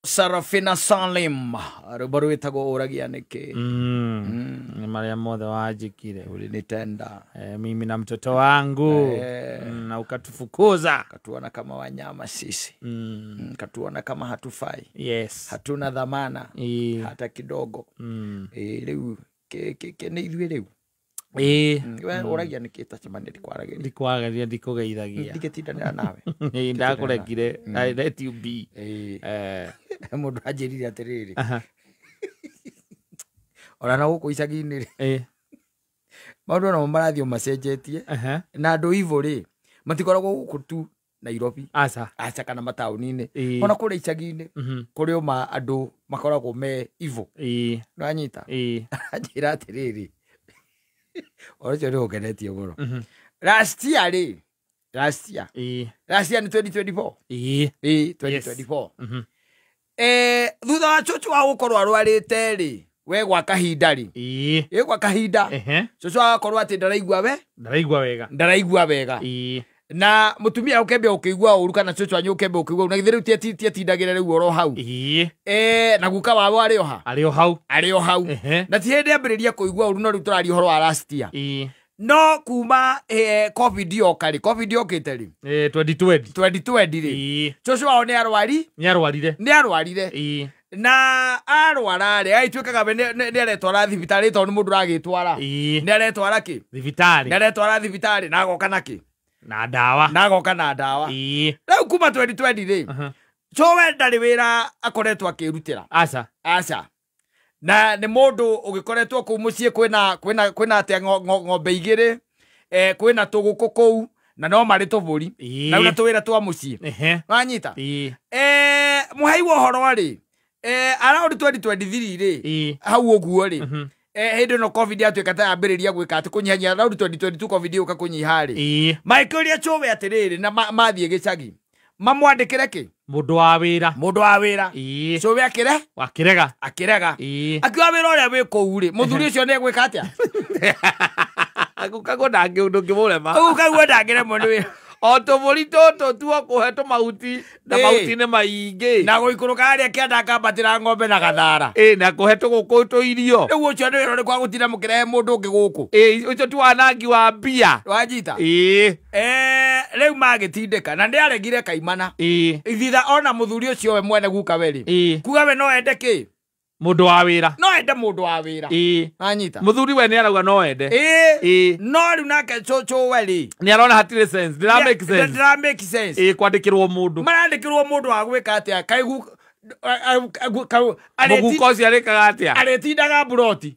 Sarafina Salim, rwĩmbo rwĩtagwo ũragia nĩkĩ. Nĩ marĩa mothe wanjĩkire. Ulinitenda. Mimi na mtoto wangu. Na ukatufukuza. Katuona kama wanyama sisi. Katuona kama hatufai. Yes. Hatuna dhamana. Hata kidogo. Rĩu nĩ ithuĩ rĩu. We ũragia nĩkĩ tacemania ndikwaragĩria. Ndikwaragia, ndikũgeithagia. Ndigĩtindanĩra nawe. Ndakũrekire. I let you be. Mũndũ anjĩrire atĩrĩrĩ. Ona na gũkũ icagi-inĩ rĩ. Maũndũ namo marathiĩ macenjetie. Na andũ ivo rĩ, matikoragwo gũkũ tu Nairobi. Aca. Aca kana mataũni-inĩ. Ona kũrĩa icagi-inĩ. Kũrĩ o andũ makoragwo me ivo. Nĩwanyita? Anjĩra atĩrĩrĩ. Ũcio nĩ ũngenetie mũno. Last year rĩ. Last year. Last year nĩ 2024. 2024. Thutha wa cũcũ wa gũkorwo arwarĩte rĩ, we gwa kahinda rĩ. Gwa kahinda. Cũcũ agakorwo atĩ ndaraigua we? Ndaraigua wega. Ndaraigua wega. Na mũtumia ũkĩambia ũkĩigua ũru kana cũcũ wanyu ũkĩambia ũkĩigua ũru, na githĩ rĩu tietindagĩra rĩu oro hau. Na guka wao arĩ o ha? Arĩ o hau. Arĩ o hau. Na ti hĩndĩ ambĩrĩria kũigua ũru, no rĩu tũraria ũhoro wa last year. No kuma COVID yoka rĩ, COVID yokĩte rĩ? 2020. 2020 rĩ. Cũcũ wao nĩ arwari? Nĩ arwarire. Nĩ arwarire. Na arwara rĩ, agĩtuĩkaga we nĩ aretwara thibitarĩ tondũ nĩ mũndũ ũragĩtwara. Nĩ aretwara kĩ? Thibitarĩ. Nĩ aretwara thibitarĩ na agoka na kĩ? Na ndawa. Na agoka na ndawa. Rĩu kuma 2020 rĩ, cũwe ndarĩ wĩra akoretwo akĩrutĩra. Aca. Aca. Na nĩ mũndũ ũgĩkoretwo kũu mũciĩ kwĩna atĩa ng'ombe igĩrĩ, kwĩna tũgũkũ kũu, na no marĩ tũbũri. Na rĩu na tũwĩra twa mũciĩ. Wanyita? Mũhai wa ũhoro rĩ, around 2023 rĩ, hau ũguo rĩ, hĩndĩ ĩno COVID yatuĩka ta yambĩrĩria gwĩka atĩ kũnyihanyihia, around 2022 COVID yũka kũnyiha rĩ. Makĩũria cũwe atĩrĩrĩ, na mathiĩ gĩcagi, mamwandĩkĩre kĩ? Mũndũ wa wĩra. Mũndũ wa wĩra. Cũwe akĩre? Akĩrega. Akĩrega. Akiuga wĩra ũrĩa wĩ kũu rĩ, mũthuri ũcio nĩ egwĩka atĩa? Guka guo ndũngĩmũrema. Guka guo ndangĩremwo nĩ wĩra. O tũbũri tũtũ tuo kũhe tũmahuti, na mahuti nĩ maingĩ. Na gũikũrũka harĩa kĩanda akambatĩra ng'ombe na gathara. Na kũhe tũgũkũ tũirio. Rĩu ũcio nĩ wĩra ũrĩkũ wa gũtinda mũkĩrehe mũndũ ũngĩ gũkũ? Ũcio ti wanangi wa mbia. Wanyita? Rĩu magĩtindĩka, na nĩaregire kaimana. Ithitha ona mũthuri ũcio we mwene guka we rĩ. Kuga we no ende kĩ? Mũndũ wa wĩra. No ende mũndũ wa wĩra. Wanyita? Mũthuri we nĩ arauga no ende. No rĩu nake cũcũ we rĩ. Nĩ arona hatirĩ sense. Ndĩra make sense. Ndĩra make sense. Kwandĩkĩrwo mũndũ. Marandĩkĩrwo mũndũ wa gwĩka atĩa? Kaĩ Mũguka ũcio arĩkaga atĩa? Arĩtindaga mburoti.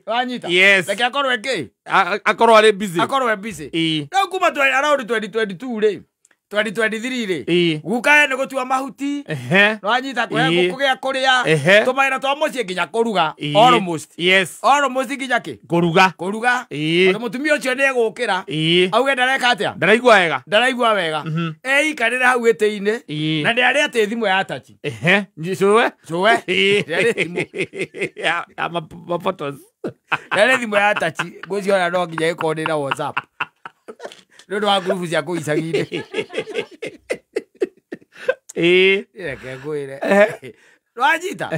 Wanyita? Yes. Reke akorwo e kĩ? Akorwo arĩ busy. Akorwo e busy. Rĩu kuma around 2022 rĩ, 2023 rĩ, guka nĩ gũtua mahuti. Wanyita? Kũhe ngũkũ gĩa kũrĩa, tũmawĩra twa mũciĩ nginya kũruga. Almost. Yes. Almost nginya kĩ? Kũruga. Kũruga. Tondũ mũtumia ũcio nĩ egũkĩra. Auge ndareka atĩa? Ndaraigua wega. Ndaraigua wega. Eikarĩre hau gĩtĩ-inĩ. Na ndĩarĩ atĩ thimũ ya touch. Cũwe? Cũwe. Ndĩarĩ thimũ. Ya mafotos. Ndĩarĩ thimũ ya touch. Ngwĩciria no nginya ĩkorwo ndĩ na WhatsApp. Nĩ ũndũ wa ngurubu cia kũu icagi-inĩ. Reke ngwĩre. Wanyita?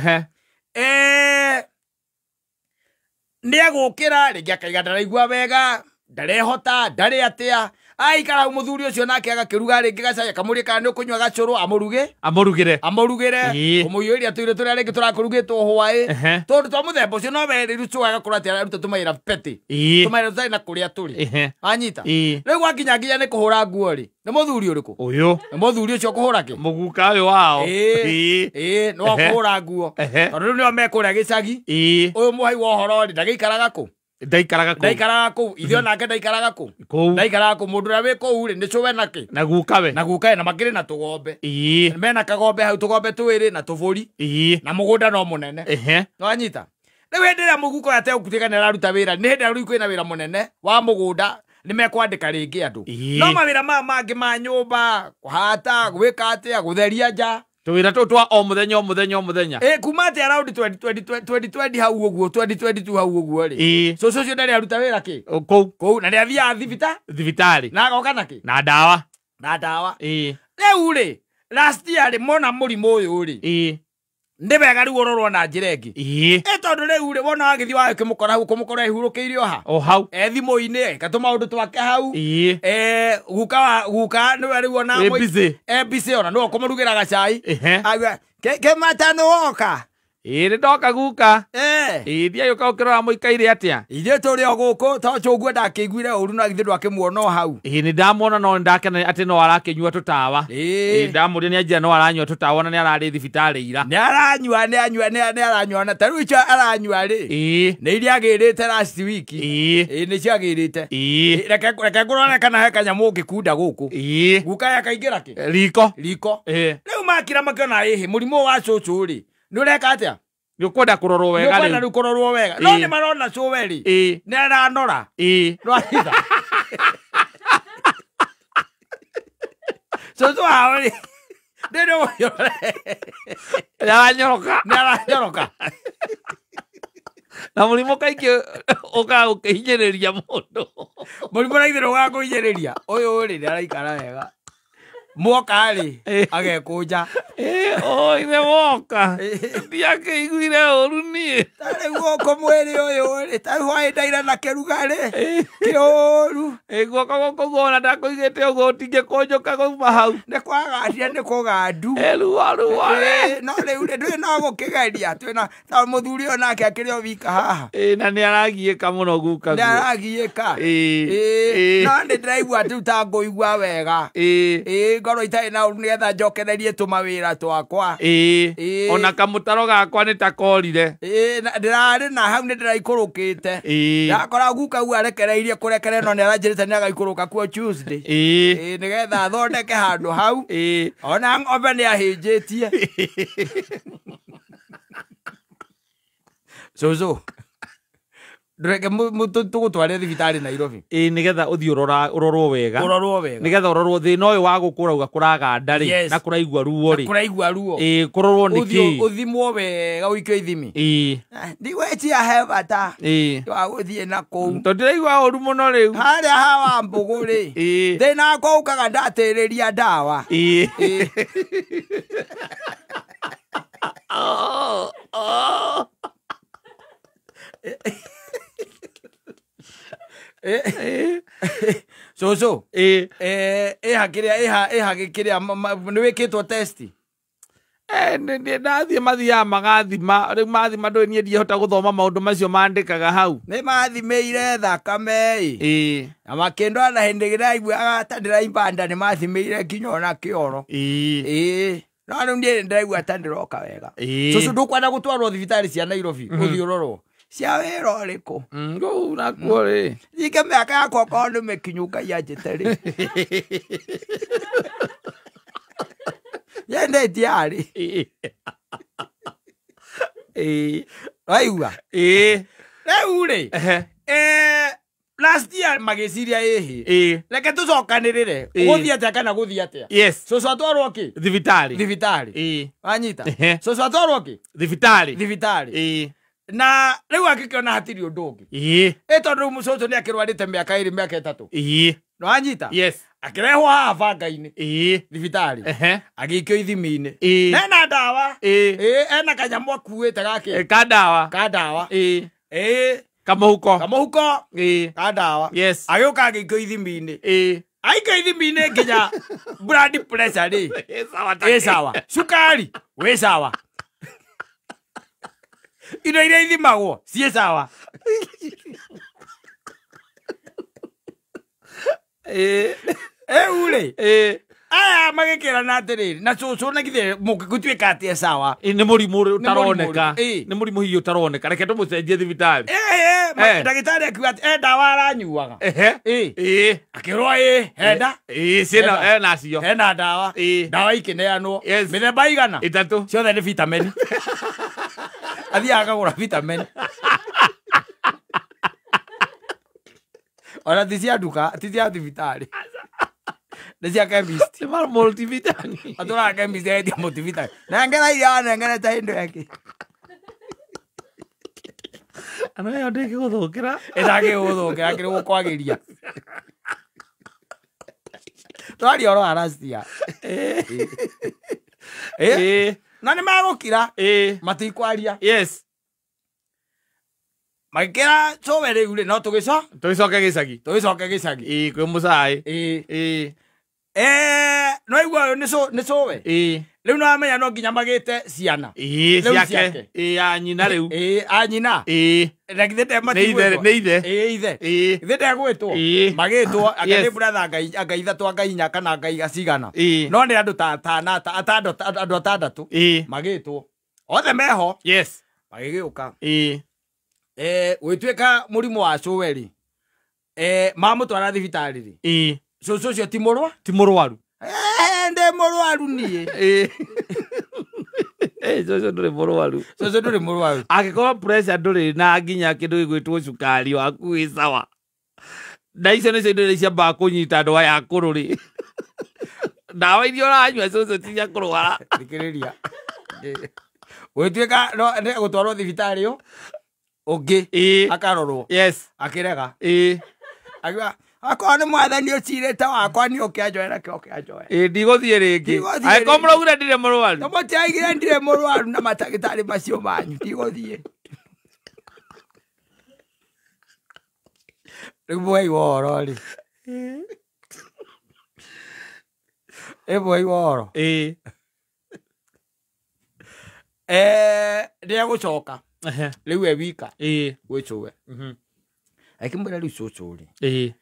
Nĩ egũkĩra rĩngĩ akaiga ndaraigua wega, ndarehota, ndarĩ atĩa. Aikara hau mũthuri ũcio nake agakĩruga rĩngĩ gacai, akamũria kana nĩ ũkũnyua gacũrũ, amũruge. Amũrugĩre. Amũrugĩre. Kũmũiyũria tũirio tũrĩa rĩngĩ tũrakũrugĩtwo hwaĩ. Tondũ twa mũthemba ũcio no we rĩu cũwe agakorwo atĩ araruta tũmawĩra petty. Tũmawĩra tũtarĩ na kũrĩa tũrĩ. Wanyita? Rĩu gwakinya nginya nĩ kũhũra nguo rĩ, nĩ mũthuri ũrĩkũ? Ũyũ. Nĩ mũthuri ũcio ũkũhũra kĩ? Mũguka ũyũ wao. Nĩ wa kũhũra nguo. Tondũ rĩu nĩo me kũrĩa gĩcagi. Ũyũ mũhai wa ũhoro rĩ, ndagĩikaraga kũ? Ndaikaraga kũu. Ndaikaraga kũu. Ithuĩ onake ndaikaraga kũu. Kũu. Ndaikaraga kũu. Mũndũ ũrĩa wĩ kũu rĩ, nĩ cũwe na kĩ? Na gukawe. Na gukawe, na makĩrĩ na tũgombe. Mena kagombe hau, tũgombe twĩrĩ na tũbũri. Na mũgũnda no mũnene. Nĩwanyita? Rĩu hĩndĩ ĩrĩa mũguka ũyũ ategũtuĩka nĩ araruta wĩra, nĩ hĩndĩ ĩrĩa rĩu kwĩna wĩra mũnene wa mũgũnda, nĩ mekwandĩka rĩngĩ andũ. No mawĩra maya mangĩ ma nyũmba, kũhata, gwĩka atĩa, gũtheria nja. Tũwĩra tũtũ twa o mũthenya, o mũthenya, o mũthenya. Kuma atĩ around 2020 hau ũguo, 2022 hau ũguo rĩ. Cũcũ ũcio ndarĩ aruta wĩra kĩ? Kũu. Kũu, na nĩ athiaga Thibitarĩ. Na agoka na kĩ? Na ndawa. Na ndawa. Rĩu rĩ, last year rĩ, mona mũrimũ ũyũ rĩ. Nĩ wega rĩu ũrorwo na njĩra ĩngĩ. Ĩĩ. Ĩ tondũ rĩu rĩ wona wagĩthiĩ wagĩkĩmũkora hau kũmũkora ehurũkĩire o ha. O hau. E thimũ-inĩ eka tũmaũndũ twake hau. Ĩĩ. Guka wa guka nĩwe rĩu ona Wĩ busy. E busy ona nĩwe ũkũmũrugĩra gacai. Ehe. Auga kĩmata nĩ woka. Ĩĩ nĩ ndoka guka. Ĩĩ. Ĩĩ ndiagĩũka ũkĩrora mũikaire atĩa. Ithuĩ tũrĩ o gũkũ to cũguo ndakĩiguire ũru na githĩ ndwakĩmuona o hau. Ĩĩ nĩ ndamuona no nĩndakena atĩ no arakĩnyua tũtawa. Ĩĩ. Ĩĩ ndamũria nĩanjĩra no aranyua tũtawa na nĩararĩ thibitarĩ ira. Nĩ aranyua nĩ anyua nĩ aranyua na ta rĩu icio aranyua rĩ. Ĩĩ. Nĩ iria agĩrĩte last week. Ĩĩ. Ĩĩ nĩcio agĩrĩte. Ĩĩ. Reke ngũrore kana he kanyamũ ũngĩkunda gũkũ. Ĩĩ. Guka yakaingĩra kĩ? Riko. Riko. Ĩĩ. Rĩu makira makĩona ĩhĩ mũrimũ wa cũcũ rĩ. Nĩ ũreka atĩa? Nĩ ũkwenda kũrorwo wega Nĩ ũkwenda rĩu. rĩu kũrorwo wega. No Ĩĩ. nĩ marona cũwe rĩ. Ĩĩ. Nĩ aranora. Ĩĩ. Nĩwanyita? Cũcũ wao rĩ. Nĩ nĩ Nĩ aranyoroka. Nĩ aranyoroka. Na mũrimũ kaingĩ ũkaga gũkĩhinyĩrĩria mũndũ. Mũrimũ na itherũ ũkaga kũhinyĩrĩria. Ũyũ rĩ nĩ araikara wega. Mwoka rĩ agekũnja. Ĩĩ, o ithe woka. Ndiakĩiguire ũru niĩ. Ta rĩu gũkũ mwĩrĩ ũyũ rĩ, ta rĩu hwaĩ ndaira na kĩrugarĩ. Kĩũru. Ĩĩ, guoko gũkũ guo ona ndakũigĩte ũguo ũtingĩkũnjũka kuma hau. Nĩ kwagacia nĩ kũgandu. Ĩĩ, ruo ruo rĩ. Ĩĩ, no rĩu rĩ, ndũĩ no gũkĩgeria. Twĩna ta mũthuri ũyũ nake akĩrĩ o wika haha. Ĩĩ, na nĩ aragiĩka mũno guka Nĩ guo. aragiĩka. Ĩĩ. Ĩĩ, no nĩ ndĩraigua rĩu ta ngũigua wega. Ĩĩ. Ĩĩ, ngorwo itarĩ na ũru nĩgetha njokererie tũmawĩra twakwa. Ĩĩ. Ĩĩ. Ona kamũtaro gakwa nĩ ta korire. Ĩĩ, ndĩrarĩ na hau nĩ ndĩraikũrũkĩte. Ĩĩ. Ndakora guka guo arekereirie kũrekere no nĩ aranjĩrĩte nĩ agaikũrũka kuo Tuesday. Ĩĩ. Ĩĩ, nĩgetha athondeke handũ hau. Ĩĩ. Ona ng'ombe nĩ ahĩnjĩtie. Cũcũ. Ndũreke tũgũtware thibitarĩ Nairobi. Ĩĩ, nĩgetha ũthiĩ ũrorwo wega. Ũrorwo wega. Nĩgetha ũrorwo thĩna ũyũ wa gũkũ ũrauga kũraganda rĩ, Yes. na kũraigua ruo rĩ. Kũraigua ruo. Ĩĩ, kũrorwo nĩ Ũthiĩ kĩĩ. ũthimwo wega ũikio ithimi. Ĩĩ. Ndigwĩcia he bata Ĩĩ. wa gũthiĩ na kũu. Tondũ ndĩraigua ũru mũno rĩu. Harĩa hawa mbũgũ rĩ. Ĩĩ. Thĩna wakwa ũkaga ndatĩrĩria ndawa. Ĩĩ. Ĩĩ. Cũcũ. Ĩĩ. Ĩha kĩrĩa ĩha kĩrĩa nĩ wĩkĩtwo test? Nĩ ndathiĩ mathiaga magathima. Rĩu mathima ndũĩ niĩ ndiahota gũthoma maũndũ macio mandĩkaga hau. Nĩ mathimĩire thakame ĩ. Ĩĩ. Na makĩndwara na hĩndĩ ĩrĩa ndaiguaga ta ndĩraimba nda nĩ mathimĩire nginya ona kĩoro. Ĩĩ. Ĩĩ. No rĩu niĩ ndĩraigua ta ndĩroka wega. Ĩĩ. Cũcũ ndũkwenda gũtwarwo thibitarĩ cia Nairobi ũthiĩ ũrorwo. Cia wĩra ũrĩkũ? Kũu nakuo rĩ. Ningĩ mĩaka yakwa okorwo nĩ mĩkinyu Ngai anjĩte rĩ. Yende ndiarĩ. Ĩĩ. Waigua? Ĩĩ. Rĩu rĩ, last year magĩciria ĩhĩ. Ĩĩ. Reke tũcokanĩrĩre. Ĩĩ. Gũthiĩ atĩa kana gũthiĩ atĩa? Yes. Cũcũ atwarwo kĩ? Thibitarĩ. Thibitarĩ. Ĩĩ. Wanyita? Ehe. Cũcũ atwarwo kĩ? Thibitarĩ. Thibitarĩ. Ĩĩ. Na rĩu angĩkĩona hatirĩ ũndũ ũngĩ. Ĩĩ. Ĩ tondũ rĩu cũcũ nĩ akĩrwarĩte mĩaka ĩrĩ mĩaka ĩtatũ. Ĩĩ. Nĩwanyita? Yes. Akĩrehwo haha banga-inĩ. Ĩĩ. Thibitarĩ. Ehe. Agĩikio ithimi-inĩ. Ĩĩ. Ena ndawa. Ĩĩ. Ĩĩ, ena kanyamũ akuĩte gakĩ. Ka ndawa. Ka ndawa. Ĩĩ. Ĩĩ. Kamũhuko. Kamũhuko. Ĩĩ. Ka ndawa. Yes. Agĩũka agĩikio ithimi-inĩ. Ĩĩ. Aikio ithimi-inĩ nginya blood pressure rĩ. Ĩ sawa ta Ĩ kĩ. sawa. Cukari wĩ sawa. Indo iria ithimagwo ciĩ sawa. Ĩĩ. Rĩu rĩ, Ĩĩ. aya magĩkĩrana atĩrĩrĩ, na cũcũ na githĩ mũngĩgũtuĩka atĩ e sawa. Ĩĩ, nĩ mũrimũ ũtaroneka. Ĩĩ. Nĩ mũrimũ hihi ũtaroneka. Reke tũmũcenjie thibitarĩ. Ĩĩ, ndagĩtarĩ akiuga atĩ e ndawa aranyuaga. Ehe. Ĩĩ. Ĩĩ. Akĩrwo ĩĩ, henda. Ĩĩ, ciĩna ena cio. Hena ndawa. Ĩĩ. Ndawa ikĩneanwo. Yes. Mĩthemba igana? Ĩtatũ. Ciothe nĩ vitamin. Athiaga akagũra vitamin. Ona ti cia nduka, ti cia thibitarĩ. Nĩ cia chemist. Nĩ ma multivitamin. Atũraga chemist endia multivitamin. Nengera iria wanengerete hĩndĩ ĩngĩ. Ano ĩyo ndĩngĩgũthũkĩra. Ĩtangĩgũthũkĩra kĩrĩ gũkwagĩria. Tũraria ũhoro wa last year. Ĩĩ. Na nĩ megũkira. Ĩĩ. Matikwaria. Yes. Magĩkĩra cũwe rĩu rĩ no tũgĩcoke gĩcagi. Tũgĩcoke gĩcagi. Ĩĩ kwĩ mũcai. Ĩĩ. Ĩĩ. No igua ũyũ nĩ cũwe. Ĩĩ. Rĩu nĩwamenya no nginya magĩte ciana. Ĩĩ Rĩu ciake. ciake. Ĩĩ ya nyina rĩu. Ĩĩ a nyina. Ĩĩ. Na githĩ Nĩ ithe matigwĩtwo. nĩ ithe. Ĩĩ ithe. Ĩĩ. Githĩ ndegwĩtwo. Ĩĩ. Magĩtwo anga Yes. nĩ brother anga ithatũ anga inya kana anga cigana. Ĩĩ. No nĩ andũ ta atano atandũ andũ atandatũ. Ĩĩ. Magĩtwo. Othe meho. Yes. Magĩgĩũka. Ĩĩ. Gwĩtuĩka mũrimũ wa cũwe rĩ. Mamũtwara thibitarĩ rĩ. Ĩĩ. Cũcũ ũcio ti mũrwa? Ti mũrwaru. Ndĩ mũrwaru niĩ. Ĩĩ. Cũcũ ndũrĩ mũrwaru. Cũcũ ndũrĩ mũrwaru. Angĩkorwo pressure ndũrĩ na nginya kĩndũ gĩgwĩtwo cukari waku wĩ sawa. Na icio nĩcio indo iria ciambaga kũnyita andũ aya akũrũ rĩ. Ndawa iria ũranyua cũcũ ti cia kũrwara. Thikĩrĩria. Gwĩtuĩka no nĩ gũtwarwo thibitarĩ ũ ũngĩ Ĩĩ. akarorwo. Yes. Akĩrega. Ĩĩ. Akiuga akorwo nĩ mwathani ũcirĩte wakwa nĩ ũke anjoe reke oke anjoe. Ĩĩ ndigũthiĩ rĩngĩ. Ndigũthiĩ Angĩkorwo rĩngĩ. mũraugire ndirĩ mũrwaru. Na mũtiaigire ndirĩ mũrwaru na matagĩtarĩ macio manyu ndigũthiĩ. Rĩu mwaigua ũhoro rĩ. Ĩ mwaigua ũhoro. Ĩĩ. Nĩegũcoka. Ehe. Rĩu e wika. Ĩĩ. Gwĩ cũwe. Mhm. Akĩmwĩra rĩu cũcũ rĩ. Ĩĩ.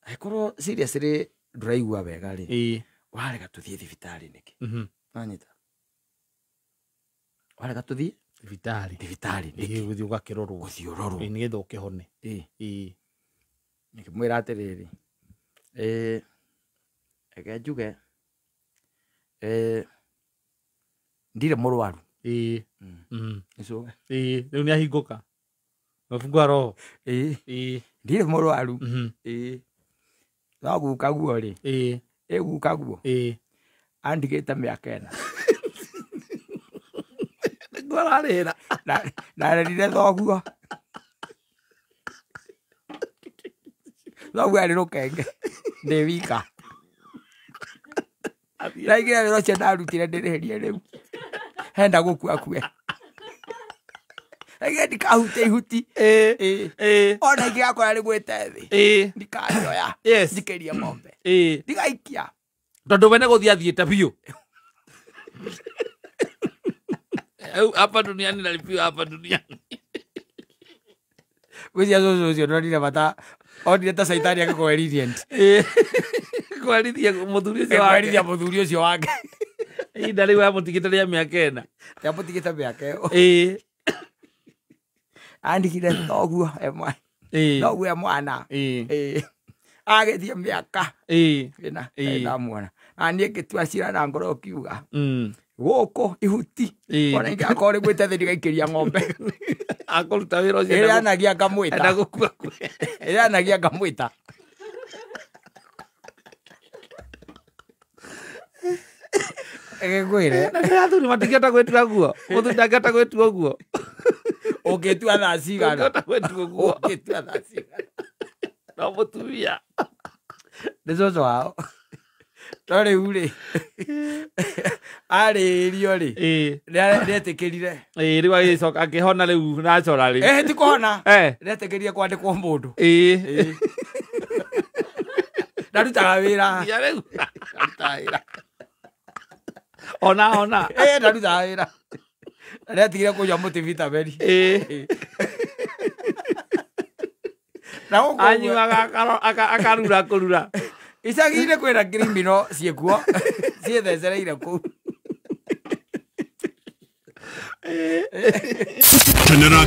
Angĩkorwo seriously ndũraigua wega rĩ. Ĩĩ. Warega tũthiĩ thibitarĩ nĩkĩ? Mhm. Wanyita. Warega tũthiĩ Thibitarĩ. thibitarĩ nĩkĩ? Ĩĩ gũthiĩ ũgakĩrorwo. Gũthiĩ ũrorwo. Ĩĩ nĩgetha ũkĩhone. Ĩĩ. Ĩĩ. Ngĩmwĩra atĩrĩrĩ. Reke njuge. Ndirĩ mũrwaru. Ĩĩ. Mm. Nĩ cũwe. Ĩĩ rĩu nĩahingũka. Mefungua roho. Ĩĩ. Ĩĩ. Ndirĩ mũrwaru. Mhm. Ĩĩ. No guka guo rĩ. Ĩĩ. Ĩ guka guo. Ĩĩ. Andigĩte mĩaka ĩna. Nĩguo ararĩra. Narerire thoguo. Thoguo arĩ rũkenge. Ndĩ wika. Ndaigire wĩra ũcio ndarutire ndĩrĩhĩrie rĩu. Henda gũkua kue. Ndaigire ndikahutia ihuti. Ĩĩ. Ĩĩ. Ĩĩ. Ona ingĩgakora rĩgwĩte thĩ. Ĩĩ. Ndikarĩoya. Yes. Njikĩrie ng'ombe. Ĩĩ. Ndigaikia. Tondũ we nĩ gũthiĩ athiĩte biũ. Hapa duniani nalipiwa hapa duniani. Gwĩciria cũcũ ũcio ndonire bata onire ta caitani agĩkũherithia. Ĩĩ. Kũherithia mũthuri ũcio wake. Kũherithia mũthuri ũcio wake. Ihinda rĩu amũtigĩte rĩa mĩaka ĩna. Amũtigĩte mĩaka ĩyo. Ĩĩ. Andigire thoguo e mwana. Ĩĩ. Thoguo e mwana. Ĩĩ. Ĩĩ. Agĩthiĩ mĩaka Ĩĩ. ĩna Ĩĩ. ndamuona. Na niĩ ngĩtua cira na ngoro ũkiuga. Mm. Gũkũ ihuti. Ĩĩ. Ona ingĩgakorwo rĩgwĩte thĩ ndigaikĩria ng'ombe. Akũruta wĩra ũcio Ĩrĩa anagia ngamwĩta. enda gũkua kue. Ĩrĩa anagia ngamwĩta. Ngĩkwĩre. Na nĩ athuri matingĩhota gwĩtua guo. Mũthuri ndangĩhota gwĩtua ũguo. Ũngĩtua thaa cigana. Ndangĩhota gwĩtua ũguo. Ũngĩtua thaa cigana. No mũtumia. Nĩ cũcũ wao. No rĩu rĩ. Arĩrio rĩ. Ĩĩ. Nĩetĩkĩrire. Ĩĩ rĩu agĩcoka akĩhona rĩu naturally. Ĩĩ ti kũhona. Eh. Nĩetĩkĩrire kwandĩkwo mũndũ. Ĩĩ. Ĩĩ. Ndarutaga wĩra. Nginya rĩu. Ndarutaga wĩra. Ona ona. Ĩĩ ndarutaga wĩra. Nĩatigire kũnyua multivitamin. Ĩĩ. Na gũkũ ũguo- Anyuaga akarura kũrura. Icagi-inĩ kwĩna criminal ciĩkuo ciĩthecereire kũu. Kenera